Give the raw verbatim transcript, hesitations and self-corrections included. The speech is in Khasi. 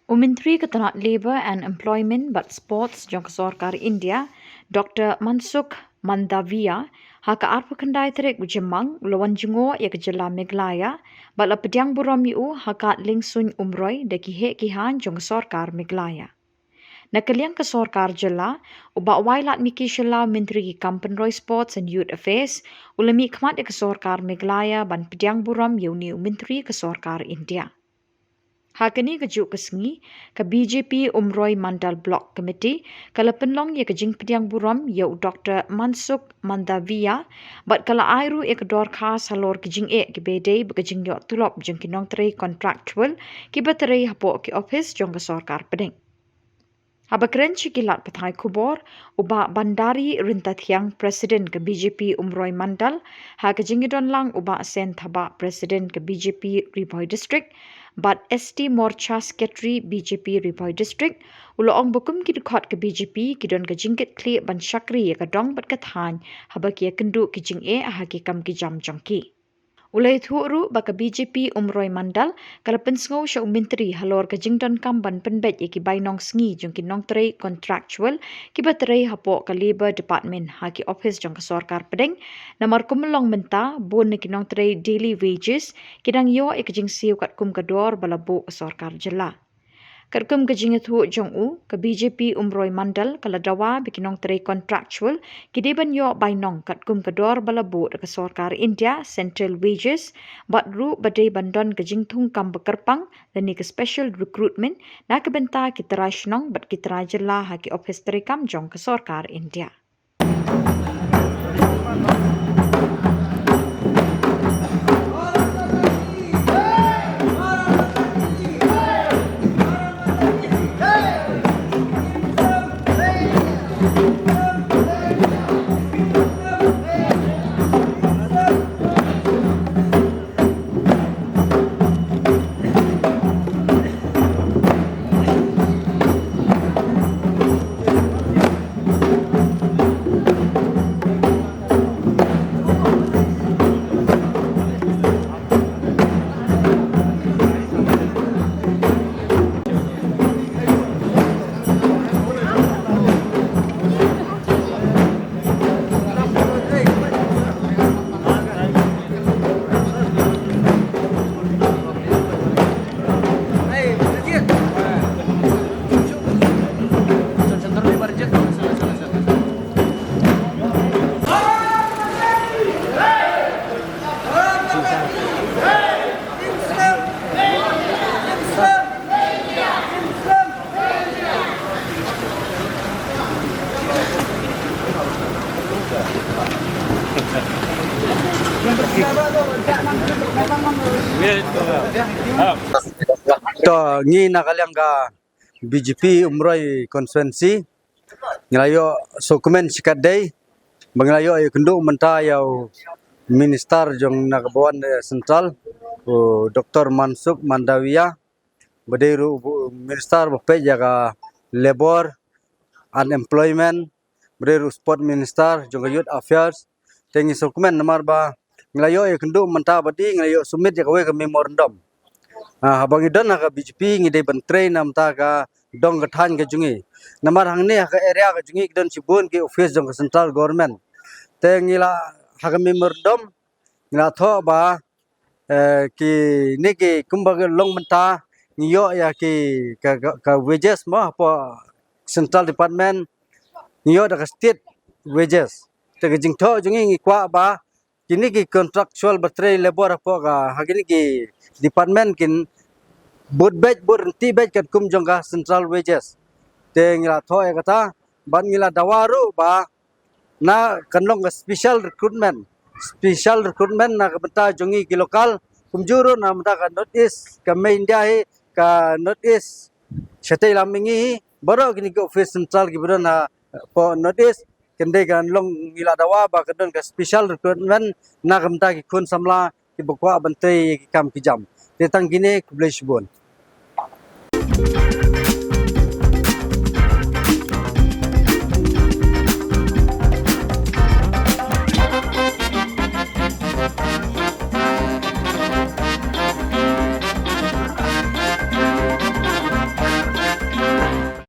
U Myntri ka tnat Labour and Employment bad Sports jong ka Sorkar India, Doctor Mansukh Mandaviya, ha ka arphew khyndai tarik u Jymmang, u la wan jngoh ïa ka jylla Meghalaya, bad la pdiang burom ïa u ha ka lyngsuiñ umroi da ki heh ki haiñ jong ka Sorkar Meghalaya. Na ka liang ka Sorkar Jylla, u Bah Wailadmiki Shylla, Myntri ki Kam Pynroi Sports and Youth Affairs, u la mihkhmat ïa ka Sorkar Meghalaya ban pdiang burom ïa une u Myntri ka Sorkar India. Ha kane kajuh ka sngi, ka B J P Umroi Mandal Block Committee ka la pynlong ïa ka jingpdiang burom ïa u Doctor Mansukh Mandaviya, bad ka la ai ruh ïa ka dorkhas halor ki jingeh kiba ïadei bad ka jingïoh tulop jong ki nongtrei contractual kiba trei hapoh ki ophis jong ka Sorkar Pdeng. Haba kren sha ki lad pathai khubor, u Bah Bandari Ryntathiang, President ka B J P Umroi Mandal, ha ka jingïadon lang u Bah Sen Thabah, President ka B J P Ri Bhoi District, bad S T Morcha, Secretary B J P Ri Bhoi District, u la ong ba kum ki dkhot ka B J P ki don ka jingkitkhlieh ban shakri ïa ka dong bad ka thaiñ, haba ki ïakynduh ki jingeh ha ki kam ki jam jong ki. U la ïathuh ruh ba ka B J P Umroi Mandal ka la pynsngew sha u Myntri halor ka jingdonkam ban pynbeit ïa ki bainong sngi jong ki nongtrei contractual kiba trei hapoh ka Labour Department ha ki ophis jong ka Sorkar Pdeng, namar kum long mynta, bun na ki nongtrei daily wages ki dang ïoh ïa ka jingsiew katkum ka dor ba la buh ka Sorkar Jylla. Katkum ka jingïathuh jong u, ka B J P Umroi Mandal ka la dawa ba ki nongtrei contractual ki dei ban ïoh bainong katkum ka dor ba la buh da ka Sorkar India, Central Wages, bad ruh ba dei ban don ka jingthung kam ba kyrpang lane ka special recruitment na ka bynta ki trai shnong bad ki trai jylla ha ki ophis treikam jong ka Sorkar India. To, ngi na ka liang ka B J P Umroi constituency, ngi la ïoh sngewkmen shikatdei ba ngi la ïoh ïakynduh mynta ïa u Minister jong na ka bun, eh, Central, u Doctor Mansukh Mandaviya, ba dei ruh u Minister ba peit ïa ka Labour, Unemployment, ba dei ruh u Sport Minister jong ka Youth Affairs. Te ngi sngewkmen namar ba ngi la ïoh ïakynduh mynta bad ngi la ïoh submit ïa kawei ka memorandum. Ah, haba ngi don ha ka B J P ngi dei ban trei na bynta ka dong ka thaiñ ka jong ngi. Namar hangne ha ka area ka jong ngi ki don shibun ki office jong ka Central Government. Te ngi la, ha ka memorandum ngi la thoh ba, eh, kine ki kumba ka long mynta ngi ïoh ïa ki ka, ka, ka wages mo hapoh Central Department, ngi ïoh da ka state wages. Te ka jingthoh jong ngi, ngi kwah ba kine ki contractual ba trei labour hapoh ka, ha kine ki department kin bud beit, bud ryntih beit katkum jong ka Central Wages. Te ngi la thoh ïa kata, bad ngi la dawa ruh ba na kan long ka special recruitment. Special recruitment na ka bynta jong ngi ki local, kumjuh ruh na bynta ka North East, ka mei India hi, ka North East, shatei lam mihngi hi, baroh kine ki office central kiba don hapoh North East, kan dei kan long, ngi la dawa ba kan don ka special recruitment na ka bynta ki khun samla kiba kwah ban trei ki kam ki jam. Te tang kine, khublei shibun.